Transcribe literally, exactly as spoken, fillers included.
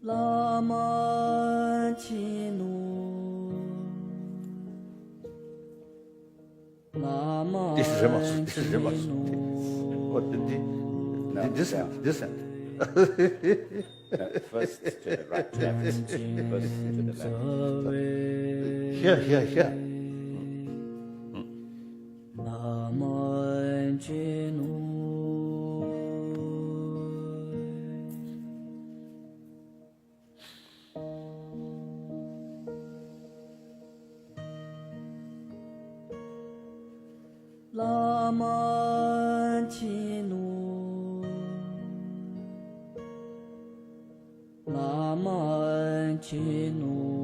བླ་མ་མཁྱེན་ནོ། བླ་མ་དེ་རེད་མ་སོང་། དེ་རེད་མ་སོང་། ཨོ་དེ་འདི་འདི་འདི་སེམས། འདི་སེམས། First to the right, left. First to the left. Yeah, yeah, yeah. བླ་མ་མཁྱེན་ནོ། བླ་མ་མཁྱེན་ནོ། བླ་མ་མཁྱེན་ནོ།